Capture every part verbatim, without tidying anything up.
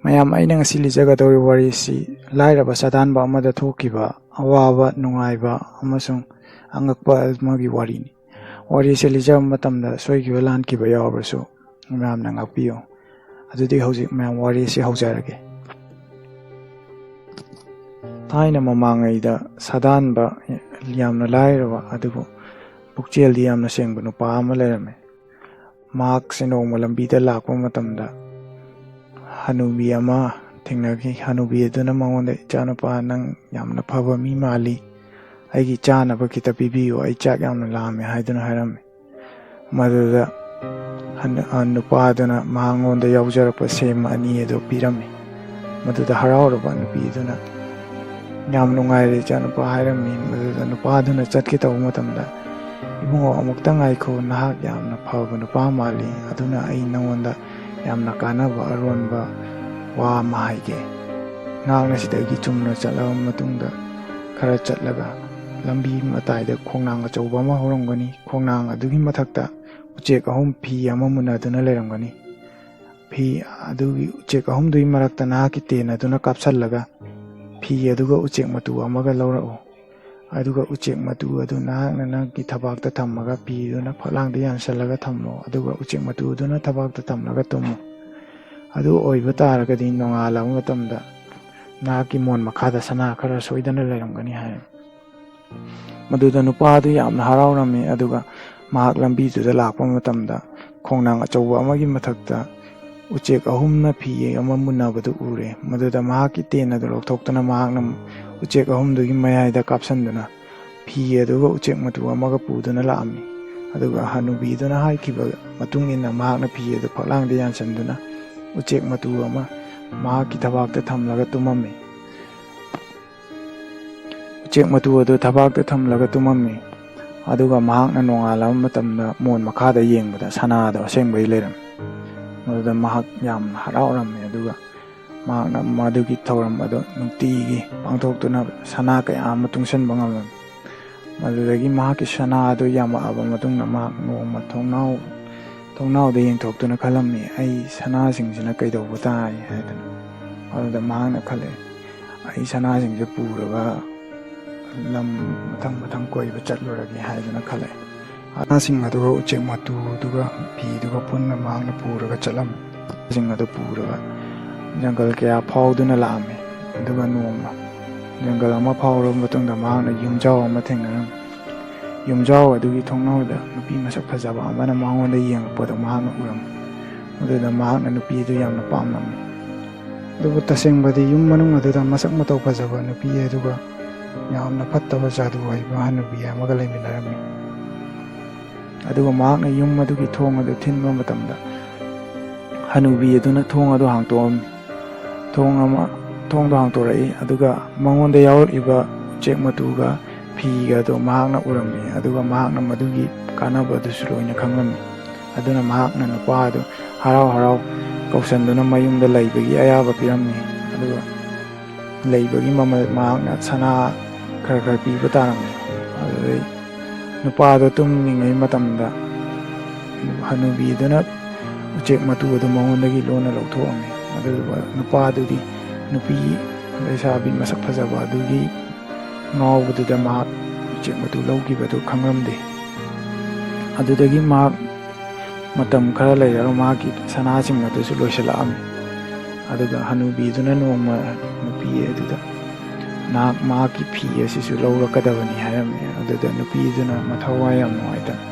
ꯃꯌꯥꯝ, ꯑꯩꯅ ꯉꯁꯤ ꯂꯤꯖꯒꯗꯧꯔꯤꯕ ꯋꯥꯔꯤꯁꯤ ꯂꯥꯏꯔꯕ ꯁꯥꯗꯥꯟꯕ ꯑꯃꯗ ꯊꯣꯛꯈꯤꯕ ꯑꯋꯥꯕ, ꯅꯨꯡꯉꯥꯏꯕ ꯑꯃꯁꯨꯡ ꯑꯉꯛꯄ ꯑꯃꯒꯤ ꯋꯥꯔꯤꯅꯤ꯫ ꯋꯥꯔꯤꯁꯦ ꯂꯤꯖꯕ ꯃꯇꯝꯗ ꯁꯣꯏꯈꯤꯕ ꯂꯥꯟꯈꯤꯕ ꯌꯥꯎꯔꯕꯁꯨ ꯃꯌꯥꯝꯅ ꯉꯥꯛꯄꯤꯌꯨ꯫ ꯑꯗꯨꯗꯤ ꯍꯧꯖꯤꯛ ꯃꯌꯥꯝ ꯋꯥꯔꯤꯁꯤ ꯍꯧꯖꯔꯒꯦ꯫ ꯊꯥꯏꯅ ꯃꯃꯥꯡꯉꯩꯗ ꯁꯥꯗꯥꯟꯕ, ꯌꯥꯝꯅ ꯂꯥꯏꯔꯕ ꯑꯗꯨꯕꯨ ꯄꯨꯛꯆꯦꯜꯗꯤ ꯌꯥꯝꯅ ꯁꯦꯡꯕ ꯅꯨꯄꯥ ꯑꯃ ꯂꯩꯔꯝꯃꯤ꯫ ꯃꯍꯥꯛꯁꯦ ꯅꯣꯡꯃ ꯂꯝꯕꯤꯗ ꯂꯥꯛꯄ ꯃꯇꯝꯗ ꯍꯅꯨꯕꯤ ꯑꯃ ꯊꯦꯡꯅꯈꯤ꯫ ꯍꯅꯨꯕꯤ ꯑꯗꯨꯅ ꯃꯉꯣꯟꯗ, "ꯏꯆꯥꯅꯨꯄꯥ, ꯅꯪ ꯌꯥꯝꯅ ꯐꯕ ꯃꯤ ꯃꯥꯜꯂꯤ, ꯑꯩꯒꯤ ꯆꯥꯅꯕ ꯈꯤꯇ ꯄꯤꯕꯤꯌꯨ, ꯑꯩ ꯆꯥꯛ ꯌꯥꯝꯅ ꯂꯥꯝꯃꯦ" ꯍꯥꯏꯗꯨꯅ ꯍꯥꯏꯔꯝꯃꯤ꯫ ꯃꯗꯨꯗ ꯍꯟ-, ꯑ, ꯅꯨꯄꯥꯗꯨꯅ ꯃꯉꯣꯟꯗ ꯌꯥꯎꯖꯔꯛꯄ ꯁꯦꯝ ꯑꯅꯤ ꯑꯗꯨ ꯄꯤꯔꯝꯃꯤ꯫ ꯃꯗꯨꯗ ꯍꯔꯥꯎꯔꯕ ꯅꯨꯄꯤꯗꯨꯅ, "ꯌꯥꯝ ꯅꯨꯡꯉꯥꯏꯔꯦ ꯏꯆꯥꯅꯨꯄꯥ" ꯍꯥꯏꯔꯝꯃꯤ꯫ ꯃꯗꯨꯗ ꯅꯨꯄꯥꯗꯨꯅ ꯆꯠꯀꯦ ꯇꯧꯕ ꯃꯇꯝꯗ, "ꯏꯕꯨꯡꯉꯣ, ꯑꯃꯨꯛꯇ ꯉꯥꯏꯈꯣ, ꯅꯍꯥꯛ ꯌꯥꯝꯅ ꯐꯕ ꯅꯨꯄꯥ ꯃꯥꯜꯂꯤ, ꯑꯗꯨꯅ ꯑꯩ ꯅꯉꯣꯟꯗ ꯌꯥꯝꯅ ꯀꯥꯟꯅꯕ ꯑꯔꯣꯟꯕ ꯋꯥ ꯑꯃ ꯍꯥꯏꯒꯦ꯫ ꯅꯍꯥꯛꯅ ꯁꯤꯗꯒꯤ ꯆꯨꯝꯅ ꯆꯠꯂꯕ ꯃꯇꯨꯡꯗ ꯈꯔ ꯆꯠꯂꯒ ꯂꯝꯕꯤ ꯃꯇꯥꯏꯗ ꯈꯣꯡꯅꯥꯡ ꯑꯆꯧꯕ ꯑꯃ ꯍꯧꯔꯝꯒꯅꯤ꯫ ꯈꯣꯡꯅꯥꯡ ꯑꯗꯨꯒꯤ ꯃꯊꯛꯇ ꯎꯆꯦꯛ ꯑꯍꯨꯝ ꯐꯤ ꯑꯃ ꯃꯨꯟꯅꯗꯨꯅ ꯂꯩꯔꯝꯒꯅꯤ꯫ ꯐꯤ ꯑꯗꯨꯒꯤ ꯎꯆꯦꯛ ꯑꯍꯨꯝꯗꯨꯒꯤ ꯃꯔꯛꯇ ꯅꯍꯥꯛꯀꯤ ꯇꯦꯟ ꯑꯗꯨꯅ ꯀꯥꯞꯁꯤꯜꯂꯒ ꯐꯤ ꯑꯗꯨꯒ ꯎꯆꯦꯛ ꯃꯇꯨ ꯑꯃꯒ ꯂꯧꯔꯛꯎ꯫ ꯑꯗꯨꯒ ꯎꯆꯦꯛ ꯃꯇꯨ ꯑꯗꯨ ꯅꯍꯥꯛꯅ ꯅꯪꯒꯤ ꯊꯕꯥꯛꯇ ꯊꯝꯃꯒ ꯐꯤꯗꯨꯅ ꯐꯛꯂꯥꯡꯗ ꯌꯥꯟꯁꯤꯜꯂꯒ ꯊꯝꯂꯣ꯫ ꯑꯗꯨꯒ ꯎꯆꯦꯛ ꯃꯇꯨꯗꯨꯅ ꯊꯕꯥꯛꯇ ꯊꯝꯂꯒ ꯇꯨꯝꯃꯨ꯫ ꯑꯗꯨ ꯑꯣꯏꯕ ꯇꯥꯔꯒꯗꯤ ꯅꯣꯡꯉꯥꯜꯂꯕ ꯃꯇꯝꯗ ꯅꯍꯥꯛꯀꯤ ꯃꯣꯟ ꯃꯈꯥꯗ ꯁꯅꯥ ꯈꯔ ꯁꯣꯏꯗꯅ ꯂꯩꯔꯝꯒꯅꯤ" ꯍꯥꯏ꯫ ꯃꯗꯨꯗ ꯅꯨꯄꯥ ꯑꯗꯨ ꯌꯥꯝꯅ ꯍꯔꯥꯎꯔꯝꯃꯤ꯫ ꯑꯗꯨꯒ ꯃꯍꯥꯛ ꯂꯝꯕꯤꯗꯨꯗ ꯂꯥꯛꯄ ꯃꯇꯝꯗ ꯈꯣꯡꯅꯥꯡ ꯑꯆꯧꯕ ꯑꯃꯒꯤ ꯃꯊꯛꯇ ꯎꯆꯦꯛ ꯑꯍꯨꯝꯅ ꯐꯤ ꯑꯃ ꯃꯨꯟꯅꯕꯗꯨ ꯎꯔꯦ꯫ ꯃꯗꯨꯗ ꯃꯍꯥꯛꯀꯤ ꯇꯦꯟ ꯑꯗꯨ ꯂꯧꯊꯣꯛꯇꯨꯅ ꯃꯍꯥꯛꯅ ꯎꯆꯦꯛ ꯑꯍꯨꯝꯗꯨꯒꯤ ꯃꯌꯥꯏꯗ ꯀꯥꯞꯁꯤꯟꯗꯨꯅ ꯐꯤ ꯑꯗꯨꯒ ꯎꯆꯦꯛ ꯃꯇꯨ ꯑꯃꯒ ꯄꯨꯗꯨꯅ ꯂꯥꯛꯑꯝꯃꯤ꯫ ꯑꯗꯨꯒ ꯍꯅꯨꯕꯤꯗꯨꯅ ꯍꯥꯏꯈꯤꯕ ꯃꯇꯨꯡ ꯏꯟꯅ ꯃꯍꯥꯛꯅ ꯐꯤ ꯑꯗꯨ ꯐꯛꯂꯥꯡꯗ ꯌꯥꯟꯁꯤꯟꯗꯨꯅ ꯎꯆꯦꯛ ꯃꯇꯨ ꯑꯃ ꯃꯍꯥꯛꯀꯤ ꯊꯕꯥꯛꯇ ꯊꯝꯂꯒ ꯇꯨꯝꯃꯝꯃꯤ꯫ ꯎꯆꯦꯛ ꯃꯇꯨ ꯑꯗꯨ ꯊꯕꯥꯛꯇ ꯊꯝꯂꯒ ꯇꯨꯝꯃꯝꯃꯤ꯫ ꯑꯗꯨꯒ ꯃꯍꯥꯛꯅ ꯅꯣꯡꯉꯥꯜꯂꯕ ꯃꯇꯝꯗ ꯃꯣꯟ ꯃꯈꯥꯗ ꯌꯦꯡꯕꯗ ꯁꯅꯥꯗꯣ ꯑꯁꯦꯡꯕꯩ ꯂꯩꯔꯝꯃꯤ꯫ ꯃꯗꯨꯗ ꯃꯍꯥꯛ ꯌꯥꯝꯅ ꯍꯔꯥꯎꯔꯝꯃꯤ꯫ ꯑꯗꯨꯒ ꯃꯍꯥꯛꯅ ꯃꯗꯨꯒꯤ ꯊꯧꯔꯝ ꯑꯗꯨ ꯅꯨꯡꯇꯤꯒꯤ ꯄꯥꯡꯊꯣꯛꯇꯨꯅ ꯁꯅꯥ ꯀꯌꯥ ꯑꯃ ꯇꯨꯡꯁꯤꯟꯕ ꯉꯝꯂꯝꯃꯤ꯫ ꯃꯗꯨꯗꯒꯤ ꯃꯍꯥꯛꯀꯤ ꯁꯅꯥ ꯑꯗꯨ ꯌꯥꯝꯃꯛꯑꯕ ꯃꯇꯨꯡꯗ ꯃꯍꯥꯛ ꯅꯣꯡꯃ ꯊꯣꯡꯅꯥꯎ, ꯊꯣꯡꯅꯥꯎꯗ ꯌꯦꯡꯊꯣꯛꯇꯨꯅ ꯈꯜꯂꯝꯃꯤ, "ꯑꯩ ꯁꯅꯥꯁꯤꯡꯁꯤꯅ ꯀꯩꯗꯧꯕ ꯇꯥꯏ?" ꯍꯥꯏꯗꯅ꯫ ꯑꯗꯨꯗ ꯃꯍꯥꯛꯅ ꯈꯜꯂꯛꯑꯦ, "ꯑꯩ ꯁꯅꯥꯁꯤꯡꯁꯦ ꯄꯨꯔꯒ ꯂꯝ ꯃꯊꯪ ꯃꯊꯪ ꯀꯣꯏꯕ ꯆꯠꯂꯨꯔꯒꯦ" ꯍꯥꯏꯗꯅ ꯈꯜꯂꯛꯑꯦ꯫ ꯁꯅꯥꯁꯤꯡ ꯑꯗꯨꯒ ꯎꯆꯦꯛ ꯃꯇꯨꯗꯨꯒ ꯐꯤꯗꯨꯒ ꯄꯨꯟꯅ ꯃꯍꯥꯛꯅ ꯄꯨꯔꯒ ꯆꯠꯂꯝꯃꯤ꯫ ꯁꯤꯡ ꯑꯗꯨ ꯄꯨꯔꯒ ꯖꯪꯒꯜ ꯀꯌꯥ ꯐꯥꯎꯗꯨꯅ ꯂꯥꯛꯑꯝꯃꯤ꯫ ꯑꯗꯨꯒ ꯅꯣꯡꯃ ꯖꯪꯒꯜ ꯑꯃ ꯐꯥꯎꯔꯕ ꯃꯇꯨꯡꯗ ꯃꯍꯥꯛꯅ ꯌꯨꯝꯖꯥꯎ ꯑꯃ ꯊꯦꯡꯅꯔꯝꯃꯤ꯫ ꯌꯨꯝꯖꯥꯎ ꯑꯗꯨꯒꯤ ꯊꯣꯡꯅꯥꯎꯗ ꯅꯨꯄꯤ ꯃꯁꯛ ꯐꯖꯕ ꯑꯃꯅ ꯃꯉꯣꯟꯗ ꯌꯦꯡꯂꯛꯄꯗꯨ ꯃꯍꯥꯛꯅ ꯎꯔꯝꯃꯤ꯫ ꯑꯗꯨꯗ ꯃꯍꯥꯛꯅ ꯅꯨꯄꯤ ꯑꯗꯨ ꯌꯥꯝꯅ ꯄꯥꯝꯂꯝꯃꯤ꯫ ꯑꯗꯨꯕꯨ ꯇꯁꯦꯡꯕꯗꯤ ꯌꯨꯝ ꯃꯅꯨꯡ ꯑꯗꯨꯗ ꯃꯁꯛ ꯃꯇꯧ ꯐꯖꯕ ꯅꯨꯄꯤ ꯑꯗꯨꯒ ꯌꯥꯝꯅ ꯐꯠꯇꯕ ꯖꯥꯗꯨ ꯍꯩꯕ ꯍꯅꯨꯕꯤ ꯑꯃꯒ ꯂꯩꯃꯤꯟꯅꯔꯝꯃꯤ꯫ ꯑꯗꯨꯒ ꯃꯍꯥꯛꯅ ꯌꯨꯝ ꯑꯗꯨꯒꯤ ꯊꯣꯡ ꯑꯗꯨ ꯊꯤꯟꯕ ꯃꯇꯝꯗ ꯍꯅꯨꯕꯤ ꯑꯗꯨꯅ ꯊꯣꯡ ꯑꯗꯨ ꯍꯥꯡꯇꯣꯛꯑꯝꯃꯤ꯫ ꯊꯣꯡ ꯑꯃ, ꯊꯣꯡꯗꯣ ꯍꯥꯡꯇꯣꯔꯛꯏ, ꯑꯗꯨꯒ ꯃꯉꯣꯟꯗ ꯌꯥꯎꯔꯛꯂꯤꯕ ꯎꯆꯦꯛ ꯃꯇꯨꯒ ꯐꯤꯒ ꯑꯗꯨ ꯃꯍꯥꯛꯅ ꯎꯔꯝꯃꯤ, ꯑꯗꯨꯒ ꯃꯍꯥꯛꯅ ꯃꯗꯨꯒꯤ ꯀꯥꯟꯅꯕ ꯑꯗꯨꯁꯨ ꯂꯣꯏꯅ ꯈꯪꯂꯝꯃꯤ꯫ ꯑꯗꯨꯅ ꯃꯍꯥꯛꯅ ꯅꯨꯄꯥ ꯑꯗꯨ ꯍꯔꯥꯎ ꯍꯔꯥꯎ ꯀꯧꯁꯟꯗꯨꯅ ꯃꯌꯨꯝꯗ ꯂꯩꯕꯒꯤ ꯑꯌꯥꯕ ꯄꯤꯔꯝꯃꯤ꯫ ꯑꯗꯨꯒ ꯂꯩꯕꯒꯤ ꯃꯃꯜ ꯃꯍꯥꯛꯅ ꯁꯅꯥ ꯈꯔ ꯈꯔ ꯄꯤꯕ ꯇꯥꯔꯝꯃꯤ꯫ ꯑꯗꯨꯗꯩ ꯅꯨꯄꯥꯗꯣ ꯇꯨꯝꯂꯤꯉꯩ ꯃꯇꯝꯗ ꯍꯅꯨꯕꯤꯗꯨꯅ ꯎꯆꯦꯛ ꯃꯇꯨ ꯑꯗꯨ ꯃꯉꯣꯟꯗꯒꯤ ꯂꯣꯟꯅ ꯂꯧꯊꯣꯛꯑꯝꯃꯤ꯫ ꯑꯗꯨꯒ ꯅꯨꯄꯥꯗꯨꯗꯤ ꯅꯨꯄꯤ ꯂꯩꯁꯥꯕꯤ ꯃꯁꯛ ꯐꯖꯕ ꯑꯗꯨꯒꯤ ꯉꯥꯎꯕꯗꯨꯗ ꯃꯍꯥꯛ ꯎꯆꯦꯛ ꯃꯇꯨ ꯂꯧꯈꯤꯕꯗꯨ ꯈꯪꯂꯝꯗꯦ꯫ ꯑꯗꯨꯗꯒꯤ ꯃꯍꯥꯛ ꯃꯇꯝ ꯈꯔ ꯂꯩꯔꯒ ꯃꯍꯥꯛꯀꯤ ꯁꯅꯥꯁꯤꯡ ꯑꯗꯨꯁꯨ ꯂꯣꯏꯁꯤꯜꯂꯛꯑꯝꯃꯤ꯫ ꯑꯗꯨꯒ ꯍꯅꯨꯕꯤꯗꯨꯅ ꯅꯣꯡꯃ ꯅꯨꯄꯤ ꯑꯗꯨꯗ, "ꯅꯍꯥꯛ ꯃꯍꯥꯛꯀꯤ ꯐꯤ ꯑꯁꯤꯁꯨ ꯂꯧꯔꯛꯀꯗꯕꯅꯤ" ꯍꯥꯏꯔꯝꯃꯤ꯫ ꯑꯗꯨꯗ ꯅꯨꯄꯤꯗꯨꯅ ꯃꯊꯧꯋꯥꯏ ꯌꯥꯝ ꯅꯨꯡꯉꯥꯏꯇꯅ,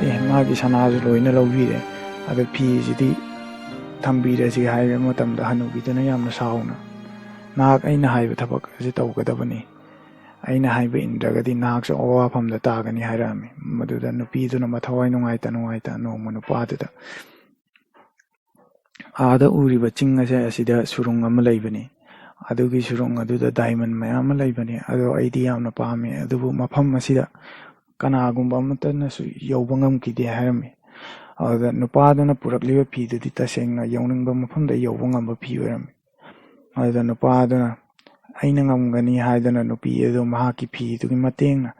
"ꯑꯦ, ꯃꯥꯒꯤ ꯁꯅꯥꯁꯨ ꯂꯣꯏꯅ ꯂꯧꯕꯤꯔꯦ, ꯑꯗꯣ ꯐꯤꯁꯤꯗꯤ ꯊꯝꯕꯤꯔꯁꯤ" ꯍꯥꯏꯕ ꯃꯇꯝꯗ ꯍꯅꯨꯕꯤꯗꯨꯅ ꯌꯥꯝꯅ ꯁꯥꯎꯅ, "ꯅꯍꯥꯛ ꯑꯩꯅ ꯍꯥꯏꯕ ꯊꯕꯛ ꯑꯁꯤ ꯇꯧꯒꯗꯕꯅꯤ꯫ ꯑꯩꯅ ꯍꯥꯏꯕ ꯏꯟꯗ꯭ꯔꯒꯗꯤ ꯅꯍꯥꯛꯁꯨ ꯑꯋꯥꯐꯝꯗ ꯇꯥꯒꯅꯤ" ꯍꯥꯏꯔꯛꯑꯝꯃꯤ꯫ ꯃꯗꯨꯗ ꯅꯨꯄꯤꯗꯨꯅ ꯃꯊꯧꯋꯥꯏ ꯅꯨꯡꯉꯥꯏꯇ ꯅꯨꯡꯉꯥꯏꯇ ꯅꯣꯡꯃ ꯅꯨꯄꯥꯗꯨꯗ, "ꯑꯥꯗ ꯎꯔꯤꯕ ꯆꯤꯡ ꯑꯁꯦ ꯑꯁꯤꯗ ꯁꯨꯔꯨꯡ ꯑꯃ ꯂꯩꯕꯅꯤ꯫ ꯑꯗꯨꯒꯤ ꯁꯨꯔꯨꯡ ꯑꯗꯨꯗ diamond ꯃꯌꯥꯝ ꯑꯃ ꯂꯩꯕꯅꯤ꯫ ꯑꯗꯣ ꯑꯩꯗꯤ ꯌꯥꯝꯅ ꯄꯥꯝꯃꯤ꯫ ꯑꯗꯨꯕꯨ ꯃꯐꯝ ꯑꯁꯤꯗ ꯀꯅꯥꯒꯨꯝꯕ ꯑꯃꯠꯇꯅꯁꯨ ꯌꯧꯕ ꯉꯝꯈꯤꯗꯦ" ꯍꯥꯏꯔꯝꯃꯤ꯫ ꯑꯗꯨꯗ ꯅꯨꯄꯥꯗꯨꯅ ꯄꯨꯔꯛꯂꯤꯕ ꯐꯤꯗꯨꯗꯤ ꯇꯁꯦꯡꯅ ꯌꯧꯅꯤꯡꯕ ꯃꯐꯝꯗ ꯌꯧꯕ ꯉꯝꯕ ꯐꯤ ꯑꯣꯏꯔꯝꯃꯤ꯫ ꯑꯗꯨꯗ ꯅꯨꯄꯥꯗꯨꯅ "ꯑꯩꯅ ꯉꯝꯒꯅꯤ" ꯍꯥꯏꯗꯨꯅ ꯅꯨꯄꯤ ꯑꯗꯨ ꯃꯍꯥꯛꯀꯤ ꯐꯤꯗꯨꯒꯤ ꯃꯇꯦꯡꯅ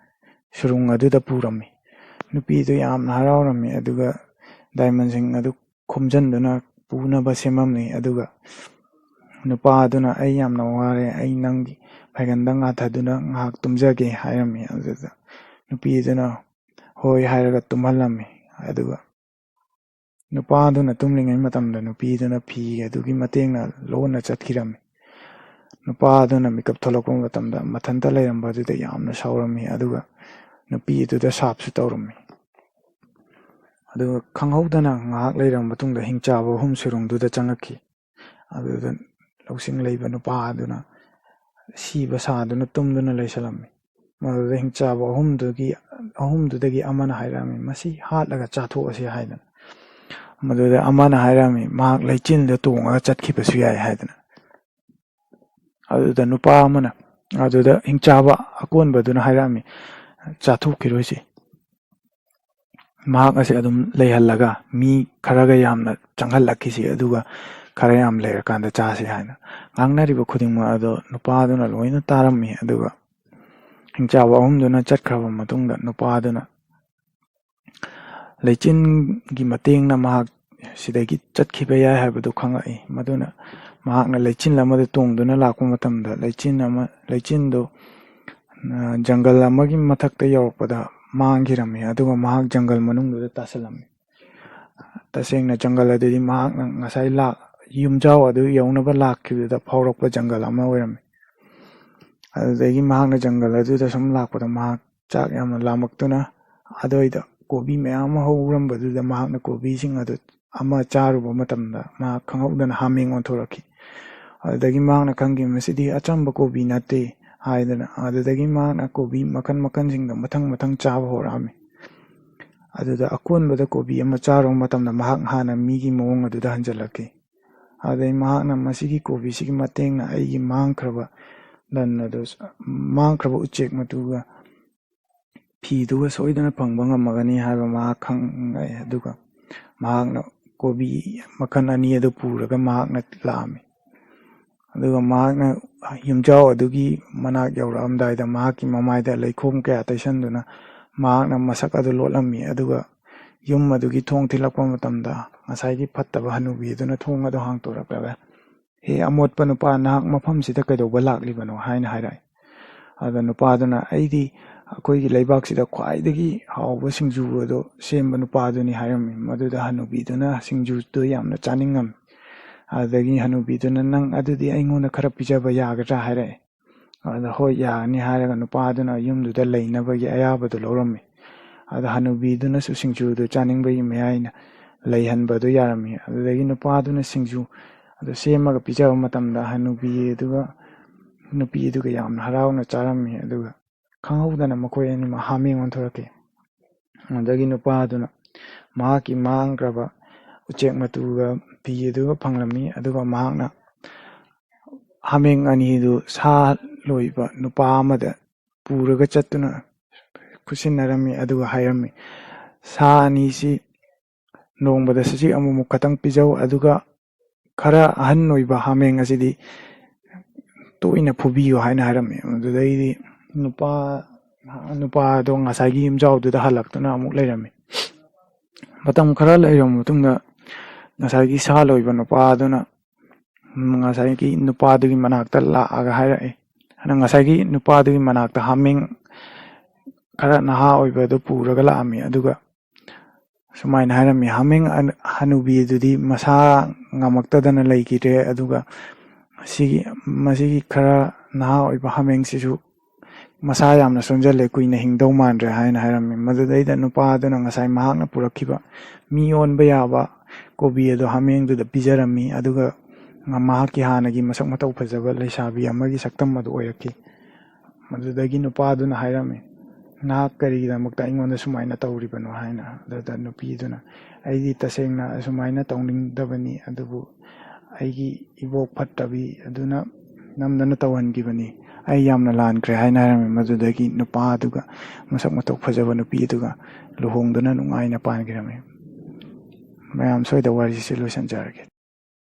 ꯁꯨꯔꯨꯡ ꯑꯗꯨꯗ ꯄꯨꯔꯝꯃꯤ꯫ ꯅꯨꯄꯤꯗꯨ ꯌꯥꯝꯅ ꯍꯔꯥꯎꯔꯝꯃꯤ꯫ ꯑꯗꯨꯒ ꯗꯥꯏꯃꯟꯁꯤꯡ ꯑꯗꯨ ꯈꯣꯝꯖꯤꯟꯗꯨꯅ ꯄꯨꯅꯕ ꯁꯦꯝꯃꯝꯃꯤ꯫ ꯑꯗꯨꯒ ꯅꯨꯄꯥ ꯑꯗꯨꯅ, "ꯑꯩ ꯌꯥꯝꯅ ꯋꯥꯔꯦ, ꯑꯩ ꯅꯪꯒꯤ ꯐꯩꯒꯟꯗ ꯉꯥꯊꯗꯨꯅ ꯉꯥꯏꯍꯥꯛ ꯇꯨꯝꯖꯒꯦ" ꯍꯥꯏꯔꯝꯃꯤ꯫ ꯑꯗꯨꯗ ꯅꯨꯄꯤ ꯑꯗꯨꯅ ꯍꯣꯏ ꯍꯥꯏꯔꯒ ꯇꯨꯝꯍꯜꯂꯝꯃꯤ꯫ ꯑꯗꯨꯒ ꯅꯨꯄꯥ ꯑꯗꯨꯅ ꯇꯨꯝꯂꯤꯉꯩ ꯃꯇꯝꯗ ꯅꯨꯄꯤꯗꯨꯅ ꯐꯤ ꯑꯗꯨꯒꯤ ꯃꯇꯦꯡꯅ ꯂꯣꯟꯅ ꯆꯠꯈꯤꯔꯝꯃꯤ꯫ ꯅꯨꯄꯥ ꯑꯗꯨꯅ ꯃꯤꯀꯞ ꯊꯣꯛꯂꯛꯄ ꯃꯇꯝꯗ ꯃꯊꯟꯇ ꯂꯩꯔꯝꯕ ꯑꯗꯨꯗ ꯌꯥꯝꯅ ꯁꯥꯎꯔꯝꯃꯤ, ꯑꯗꯨꯒ ꯅꯨꯄꯤ ꯑꯗꯨꯗ ꯁꯥꯞꯁꯨ ꯇꯧꯔꯝꯃꯤ꯫ ꯑꯗꯨꯒ ꯈꯪꯍꯧꯗꯅ ꯉꯥꯏꯍꯥꯛ ꯂꯩꯔꯕ ꯃꯇꯨꯡꯗ ꯍꯤꯡꯆꯥꯕ ꯑꯍꯨꯝ ꯁꯨꯔꯨꯡꯗꯨꯗ ꯆꯪꯉꯛꯈꯤ꯫ ꯑꯗꯨꯗ ꯂꯧꯁꯤꯡ ꯂꯩꯕ ꯅꯨꯄꯥ ꯑꯗꯨꯅ ꯁꯤꯕ ꯁꯥꯗꯨꯅ ꯇꯨꯝꯗꯨꯅ ꯂꯩꯁꯜꯂꯝꯃꯤ꯫ ꯃꯗꯨꯗ ꯍꯤꯡꯆꯥꯕ ꯑꯍꯨꯝꯗꯨꯒꯤ, ꯑꯍꯨꯝꯗꯨꯗꯒꯤ ꯑꯃꯅ ꯍꯥꯏꯔꯛꯑꯝꯃꯤ, "ꯃꯁꯤ ꯍꯥꯠꯂꯒ ꯆꯥꯊꯣꯛꯑꯁꯤ" ꯍꯥꯏꯗꯅ꯫ ꯃꯗꯨꯗ ꯑꯃꯅ ꯍꯥꯏꯔꯛꯑꯝꯃꯤ, "ꯃꯍꯥꯛ ꯂꯩꯆꯤꯟꯗ ꯇꯣꯡꯉꯒ ꯆꯠꯈꯤꯕꯁꯨ ꯌꯥꯏ" ꯍꯥꯏꯗꯅ꯫ ꯑꯗꯨꯗ ꯅꯨꯄꯥ ꯑꯃꯅ, ꯑꯗꯨꯗ ꯍꯤꯡꯆꯥꯕ ꯑꯀꯣꯟꯕꯗꯨꯅ ꯍꯥꯏꯔꯛꯑꯝꯃꯤ, "ꯆꯥꯊꯣꯛꯈꯤꯔꯣꯏꯁꯤ, ꯃꯍꯥꯛ ꯑꯁꯤ ꯑꯗꯨꯝ ꯂꯩꯍꯜꯂꯒ ꯃꯤ ꯈꯔꯒ ꯌꯥꯝꯅ ꯆꯪꯍꯜꯂꯛꯈꯤꯁꯤ, ꯑꯗꯨꯒ ꯈꯔ ꯌꯥꯝ ꯂꯩꯔꯀꯥꯟꯗ ꯆꯥꯁꯤ" ꯍꯥꯏꯅ ꯉꯥꯡꯅꯔꯤꯕ ꯈꯨꯗꯤꯡꯃꯛ ꯑꯗꯣ ꯅꯨꯄꯥꯗꯨꯅ ꯂꯣꯏꯅ ꯇꯥꯔꯝꯃꯤ꯫ ꯑꯗꯨꯒ ꯍꯤꯡꯆꯥꯕ ꯑꯍꯨꯝꯗꯨꯅ ꯆꯠꯈ꯭ꯔꯕ ꯃꯇꯨꯡꯗ ꯅꯨꯄꯥꯗꯨꯅ ꯂꯩꯆꯤꯟꯒꯤ ꯃꯇꯦꯡꯅ ꯃꯍꯥꯛ ꯁꯤꯗꯒꯤ ꯆꯠꯈꯤꯕ ꯌꯥꯏ ꯍꯥꯏꯕꯗꯨ ꯈꯪꯂꯛꯏ꯫ ꯃꯗꯨꯅ ꯃꯍꯥꯛꯅ ꯂꯩꯆꯤꯟ ꯑꯃꯗ ꯇꯣꯡꯗꯨꯅ ꯂꯥꯛꯄ ꯃꯇꯝꯗ ꯂꯩꯆꯤꯟ ꯑꯃ, ꯂꯩꯆꯤꯟꯗꯨ, ꯑ, ꯖꯪꯒꯜ ꯑꯃꯒꯤ ꯃꯊꯛꯇ ꯌꯧꯔꯛꯄꯗ ꯃꯥꯡꯈꯤꯔꯝꯃꯤ, ꯑꯗꯨꯒ ꯃꯍꯥꯛ ꯖꯪꯒꯜ ꯃꯅꯨꯡꯗꯨꯗ ꯇꯥꯁꯤꯜꯂꯝꯃꯤ꯫ ꯇꯁꯦꯡꯅ ꯖꯪꯒꯜ ꯑꯗꯨꯗꯤ ꯃꯍꯥꯛꯅ ꯉꯁꯥꯏ ꯂꯥꯛ-, ꯌꯨꯝꯖꯥꯎ ꯑꯗꯨ ꯌꯧꯅꯕ ꯂꯥꯛꯈꯤꯕꯗ ꯐꯥꯎꯔꯛꯄ ꯖꯪꯒꯜ ꯑꯃ ꯑꯣꯏꯔꯝꯃꯤ꯫ ꯑꯗꯨꯗꯒꯤ ꯃꯍꯥꯛꯅ ꯖꯪꯒꯜ ꯑꯗꯨꯗ ꯁꯨꯝ ꯂꯥꯛꯄꯗ ꯃꯍꯥꯛ ꯆꯥꯛ ꯌꯥꯝꯅ ꯂꯥꯝꯃꯛꯇꯨꯅ ꯑꯗꯨꯋꯥꯏꯗ ꯀꯣꯕꯤ ꯃꯌꯥꯝ ꯑꯃ ꯍꯧꯔꯝꯕꯗꯨꯗ ꯃꯍꯥꯛꯅ ꯀꯣꯕꯤꯁꯤꯡ ꯑꯗꯨ ꯑꯃ ꯆꯥꯔꯨꯕ ꯃꯇꯝꯗ ꯃꯍꯥꯛ ꯈꯪꯍꯧꯗꯅ ꯍꯥꯃꯦꯡ ꯑꯣꯟꯊꯣꯔꯛꯈꯤ꯫ ꯑꯗꯨꯗꯒꯤ ꯃꯍꯥꯛꯅ ꯈꯪꯈꯤ, "ꯃꯁꯤꯗꯤ ꯑꯆꯝꯕ ꯀꯣꯕꯤ ꯅꯠꯇꯦ" ꯍꯥꯏꯗꯅ꯫ ꯑꯗꯨꯗꯒꯤ ꯃꯍꯥꯛꯅ ꯀꯣꯕꯤ ꯃꯈꯜ ꯃꯈꯜꯁꯤꯡꯗꯣ ꯃꯊꯪ ꯃꯊꯪ ꯆꯥꯕ ꯍꯧꯔꯛꯑꯝꯃꯤ꯫ ꯑꯗꯨꯗ ꯑꯀꯣꯟꯕꯗ ꯀꯣꯕꯤ ꯑꯃ ꯆꯥꯔꯨꯕ ꯃꯇꯝꯗ ꯃꯍꯥꯛ ꯍꯥꯟꯅ ꯃꯤꯒꯤ ꯃꯑꯣꯡ ꯑꯗꯨꯗ ꯍꯟꯖꯤꯜꯂꯛꯈꯤ꯫ ꯑꯗꯩ ꯃꯍꯥꯛꯅ, "ꯃꯁꯤꯒꯤ ꯀꯣꯕꯤꯁꯤꯒꯤ ꯃꯇꯦꯡꯅ ꯑꯩꯒꯤ ꯃꯥꯡꯈ꯭ꯔꯕ ꯂꯟ ꯑꯗꯨ, ꯃꯥꯡꯈ꯭ꯔꯕ ꯎꯆꯦꯛ ꯃꯇꯨꯒ ꯐꯤꯗꯨꯒ ꯁꯣꯏꯗꯅ ꯐꯪꯕ ꯉꯝꯃꯒꯅꯤ" ꯍꯥꯏꯕ ꯃꯍꯥꯛ ꯈꯪꯂꯛꯑꯦ꯫ ꯑꯗꯨꯒ ꯃꯍꯥꯛꯅ ꯀꯣꯕꯤ ꯃꯈꯜ ꯑꯅꯤ ꯑꯗꯨ ꯄꯨꯔꯒ ꯃꯍꯥꯛꯅ ꯂꯥꯛꯑꯝꯃꯤ꯫ ꯑꯗꯨꯒ ꯃꯍꯥꯛꯅ ꯌꯨꯝꯖꯥꯎ ꯑꯗꯨꯒꯤ ꯃꯅꯥꯛ ꯌꯧꯔꯛꯑꯝꯗꯥꯏꯗ ꯃꯍꯥꯛꯀꯤ ꯃꯃꯥꯏꯗ ꯂꯩꯈꯣꯝ ꯀꯌꯥ ꯇꯩꯁꯟꯗꯨꯅ ꯃꯍꯥꯛꯅ ꯃꯁꯛ ꯑꯗꯨ ꯂꯣꯠꯂꯝꯃꯤ꯫ ꯑꯗꯨꯒ ꯌꯨꯝ ꯑꯗꯨꯒꯤ ꯊꯣꯡ ꯊꯤꯜꯂꯛꯄ ꯃꯇꯝꯗ ꯉꯁꯥꯏꯒꯤ ꯐꯠꯇꯕ ꯍꯅꯨꯕꯤ ꯑꯗꯨꯅ ꯊꯣꯡ ꯑꯗꯨ ꯍꯥꯡꯇꯣꯔꯛꯂꯒ, "ꯍꯦ ꯑꯃꯣꯠꯄ ꯅꯨꯄꯥ, ꯅꯍꯥꯛ ꯃꯐꯝꯁꯤꯗ ꯀꯩꯗꯧꯕ ꯂꯥꯛꯂꯤꯕꯅꯣ?" ꯍꯥꯏꯅ ꯍꯥꯏꯔꯛꯏ꯫ ꯑꯗ ꯅꯨꯄꯥꯗꯨꯅ, "ꯑꯩꯗꯤ ꯑꯩꯈꯣꯏꯒꯤ ꯂꯩꯕꯥꯛꯁꯤꯗ ꯈ꯭ꯋꯥꯏꯗꯒꯤ ꯍꯥꯎꯕ ꯁꯤꯡꯖꯨ ꯑꯗꯣ ꯁꯦꯝꯕ ꯅꯨꯄꯥꯗꯨꯅꯤ" ꯍꯥꯏꯔꯝꯃꯤ꯫ ꯃꯗꯨꯗ ꯍꯅꯨꯕꯤꯗꯨꯅ ꯁꯤꯡꯖꯨꯗꯨ ꯌꯥꯝꯅ ꯆꯥꯅꯤꯡꯉꯝꯃꯤ꯫ ꯑꯗꯨꯗꯒꯤ ꯍꯅꯨꯕꯤꯗꯨꯅ, "ꯅꯪ ꯑꯗꯨꯗꯤ ꯑꯩꯉꯣꯟꯗ ꯈꯔ ꯄꯤꯖꯕ ꯌꯥꯒꯗ꯭ꯔꯥ?" ꯍꯥꯏꯔꯛꯑꯦ꯫ ꯑꯗ "ꯍꯣꯏ, ꯌꯥꯒꯅꯤ" ꯍꯥꯏꯔꯒ ꯅꯨꯄꯥꯗꯨꯅ ꯌꯨꯝꯗꯨꯗ ꯂꯩꯅꯕꯒꯤ ꯑꯌꯥꯕꯗꯨ ꯂꯧꯔꯝꯃꯤ꯫ ꯑꯗ ꯍꯅꯨꯕꯤꯗꯨꯅꯁꯨ ꯁꯤꯡꯖꯨꯗꯨ ꯆꯥꯅꯤꯡꯕꯒꯤ ꯃꯌꯥꯏꯅ ꯂꯩꯍꯟꯕꯗꯨ ꯌꯥꯔꯝꯃꯤ꯫ ꯑꯗꯨꯗꯒꯤ ꯅꯨꯄꯥꯗꯨꯅ ꯁꯤꯡꯖꯨ ꯑꯗꯨ ꯁꯦꯝꯃꯒ ꯄꯤꯖꯕ ꯃꯇꯝꯗ ꯍꯅꯨꯕꯤ ꯑꯗꯨꯒ ꯅꯨꯄꯤ ꯑꯗꯨꯒ ꯌꯥꯝꯅ ꯍꯔꯥꯎꯅ ꯆꯥꯔꯝꯃꯤ꯫ ꯑꯗꯨꯒ ꯈꯪꯍꯧꯗꯅ ꯃꯈꯣꯏ ꯑꯅꯤꯃꯛ ꯍꯥꯃꯦꯡ ꯑꯣꯟꯊꯣꯔꯛꯈꯤ꯫ ꯑꯗꯒꯤ ꯅꯨꯄꯥꯗꯨꯅ ꯃꯍꯥꯛꯀꯤ ꯃꯥꯡꯈ꯭ꯔꯕ ꯎꯆꯦꯛ ꯃꯇꯨꯒ ꯐꯤ ꯑꯗꯨꯒ ꯐꯪꯂꯝꯃꯤ꯫ ꯑꯗꯨꯒ ꯃꯍꯥꯛꯅ ꯍꯥꯃꯦꯡ ꯑꯅꯤꯗꯨ ꯁꯥ ꯂꯣꯏꯕ ꯅꯨꯄꯥ ꯑꯃꯗ ꯄꯨꯔꯒ ꯆꯠꯇꯨꯅ ꯈꯨꯠꯁꯤꯟꯅꯔꯝꯃꯤ꯫ ꯑꯗꯨꯒ ꯍꯥꯏꯔꯝꯃꯤ, "ꯁꯥ ꯑꯅꯤꯁꯤ ꯅꯣꯡꯃꯗ ꯁꯖꯤꯛ ꯑꯃꯃꯨꯛ ꯈꯛꯇꯪ ꯄꯤꯖꯧ, ꯑꯗꯨꯒ ꯈꯔ ꯑꯍꯟ ꯑꯣꯏꯕ ꯍꯥꯃꯦꯡ ꯑꯁꯤꯗꯤ ꯇꯣꯏꯅ ꯐꯨꯕꯤꯌꯨ" ꯍꯥꯏꯅ ꯍꯥꯏꯔꯝꯃꯤ꯫ ꯑꯗꯨꯗꯩꯗꯤ ꯅꯨꯄꯥ, ꯅꯨꯄꯥꯗꯣ ꯉꯁꯥꯏꯒꯤ ꯌꯨꯝꯖꯥꯎꯗꯨꯗ ꯍꯜꯂꯛꯇꯨꯅ ꯑꯃꯨꯛ ꯂꯩꯔꯝꯃꯤ꯫ ꯃꯇꯝ ꯈꯔ ꯂꯩꯔꯕ ꯃꯇꯨꯡꯗ ꯉꯁꯥꯏꯒꯤ ꯁꯥ ꯂꯣꯏꯕ ꯅꯨꯄꯥꯗꯨꯅ ꯉꯁꯥꯏꯒꯤ ꯅꯨꯄꯥꯗꯨꯒꯤ ꯃꯅꯥꯛꯇ ꯂꯥꯛꯑꯒ ꯍꯥꯏꯔꯛꯑꯦ꯫ ꯑꯗꯨꯅ ꯉꯁꯥꯏꯒꯤ ꯅꯨꯄꯥꯗꯨꯒꯤ ꯃꯅꯥꯛꯇ ꯍꯥꯃꯦꯡ ꯈꯔ ꯅꯍꯥ ꯑꯣꯏꯕ ꯑꯗꯨ ꯄꯨꯔꯒ ꯂꯥꯛꯑꯝꯃꯤ꯫ ꯑꯗꯨꯒ ꯁꯨꯃꯥꯏꯅ ꯍꯥꯏꯔꯝꯃꯤ, "ꯍꯥꯃꯦꯡ ꯑꯟ-, ꯍꯅꯨꯕꯤ ꯑꯗꯨꯗꯤ ꯃꯁꯥ ꯉꯝꯃꯛꯇꯗꯅ ꯂꯩꯈꯤꯗ꯭ꯔꯦ꯫ ꯑꯗꯨꯒ ꯁꯤꯒꯤ, ꯃꯁꯤꯒꯤ ꯈꯔ ꯅꯍꯥ ꯑꯣꯏꯕ ꯍꯥꯃꯦꯡꯁꯤꯁꯨ ꯃꯁꯥ ꯌꯥꯝꯅ ꯁꯣꯟꯖꯜꯂꯦ, ꯀꯨꯏꯅ ꯍꯤꯡꯗꯧ ꯃꯥꯟꯗ꯭ꯔꯦ" ꯍꯥꯏꯅ ꯍꯥꯏꯔꯝꯃꯤ꯫ ꯃꯗꯨꯗꯩꯗ ꯅꯨꯄꯥ ꯑꯗꯨꯅ ꯉꯁꯥꯏ ꯃꯍꯥꯛꯅ ꯄꯨꯔꯛꯈꯤꯕ ꯃꯤ ꯑꯣꯟꯕ ꯌꯥꯕ ꯀꯣꯕꯤ ꯑꯗꯨ ꯍꯥꯃꯦꯡꯗꯨꯗ ꯄꯤꯖꯔꯝꯃꯤ꯫ ꯑꯗꯨꯒ ꯃꯍꯥꯛꯀꯤ ꯍꯥꯟꯅꯒꯤ ꯃꯁꯛ ꯃꯇꯧ ꯐꯖꯕ ꯂꯩꯁꯥꯕꯤ ꯑꯃꯒꯤ ꯁꯛꯇꯝ ꯑꯗꯨ ꯑꯣꯏꯔꯛꯈꯤ꯫ ꯃꯗꯨꯗꯒꯤ ꯅꯨꯄꯥꯗꯨꯅ ꯍꯥꯏꯔꯝꯃꯤ, "ꯅꯍꯥꯛ ꯀꯔꯤꯒꯤꯗꯃꯛꯇ ꯑꯩꯉꯣꯟꯗ ꯁꯨꯃꯥꯏꯅ ꯇꯧꯔꯤꯕꯅꯣ?" ꯍꯥꯏꯅ꯫ ꯑꯗꯨꯗ ꯅꯨꯄꯤꯗꯨꯅ, "ꯑꯩꯗꯤ ꯇꯁꯦꯡꯅ ꯑꯁꯨꯃꯥꯏꯅ ꯇꯧꯅꯤꯡꯗꯕꯅꯤ, ꯑꯗꯨꯕꯨ ꯑꯩꯒꯤ ꯏꯕꯣꯛ ꯐꯠꯇꯕꯤ ꯑꯗꯨꯅ ꯅꯝꯗꯅ ꯇꯧꯍꯟꯈꯤꯕꯅꯤ꯫ ꯑꯩ ꯌꯥꯝꯅ ꯂꯥꯟꯈ꯭ꯔꯦ" ꯍꯥꯏꯅ ꯍꯥꯏꯔꯝꯃꯤ꯫ ꯃꯗꯨꯗꯒꯤ ꯅꯨꯄꯥꯗꯨꯒ ꯃꯁꯛ ꯃꯇꯧ ꯐꯖꯕ ꯅꯨꯄꯤ ꯑꯗꯨꯒ ꯂꯨꯍꯣꯡꯗꯨꯅ ꯅꯨꯡꯉꯥꯏꯅ ꯄꯥꯟꯈꯤꯔꯝꯃꯤ꯫ ꯃꯌꯥꯝ, ꯁ꯭ꯋꯥꯏꯗ ꯋꯥꯔꯤꯁꯤ ꯂꯣꯏꯁꯤꯟꯖꯔꯒꯦ꯫